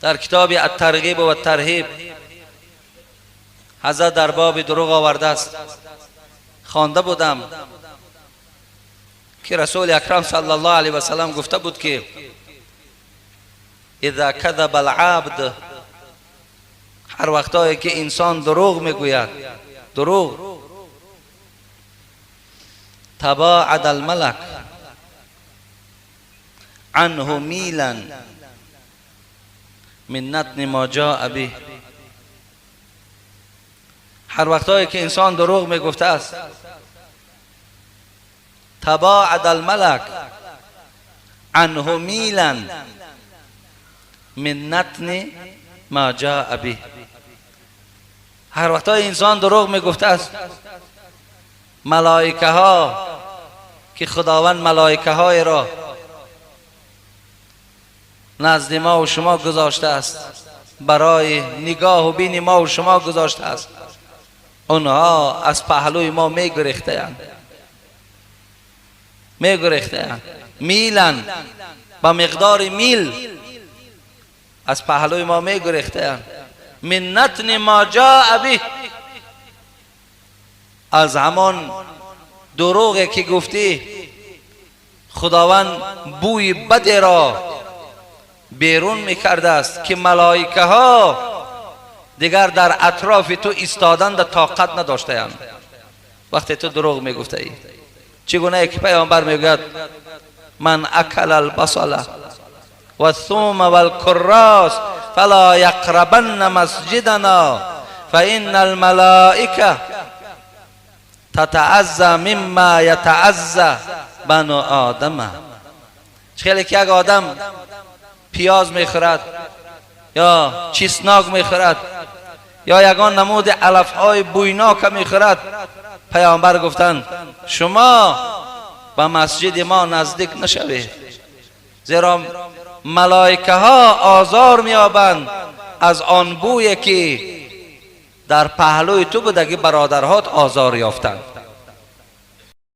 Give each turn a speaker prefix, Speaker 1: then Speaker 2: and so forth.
Speaker 1: Дар китоби ат-Тарғиб ва ат-Тарҳиб ҳазрат дар боби дурӯғ овардааст. Хонда будам ки Расули Акрам саллаллоҳу алайҳи васаллам гуфта буд, ки إذا كذب العبد, ҳар вақтое ки инсон дурӯғ мегӯяд, дурӯғ, تباعد الملك عنه ميلا من نتن ما جاء به. Ҳар вақтое ки инсон дурӯғ мегуфта аст, تباعد الملك عنه ميلا من نتن ما جاء به. Ҳар вақтое инсон дурӯғ мегуфта аст, малоика ҳо, ки Худованд малоикаҳоеро назди мо ва шумо гузоштааст, барои нигоҳу бини мо ва шумо гузоштааст, онҳо аз паҳлӯи мо мегурехтаанд, мегурехтаанд. ميلا, ба миқдори мил аз паҳлӯи мо мегурехтаанд. من نتن ما جاء به, аз ҳамон дурӯғе ки гуфтӣ, Худованд бӯи бадеро берун мекардааст, ки малоикаҳо дигар дар атрофи ту истоданда тоқат надоштаянд, вақте ту дурӯғ мегуфтаӣ. Чӣ гунае ки Паёмбар мегӯяд: من أكل البصل والثوم والكراث فلا يقربن مسجدنا فإن الملائكة تتأذى مما يتأذى بنو آدم. Хеле ки як одам пиёз мехӯрад ё чеснок мехӯрад ё ягон намуди алафҳои бӯйнока мехӯрад, Паёмбар гуфтанд: шумо ба масҷиди мо наздик нашавед, зеро малоикаҳо озор меёбанд аз он бӯе ки дар паҳлӯи ту будагӣ бародарҳот озор ёфтанд.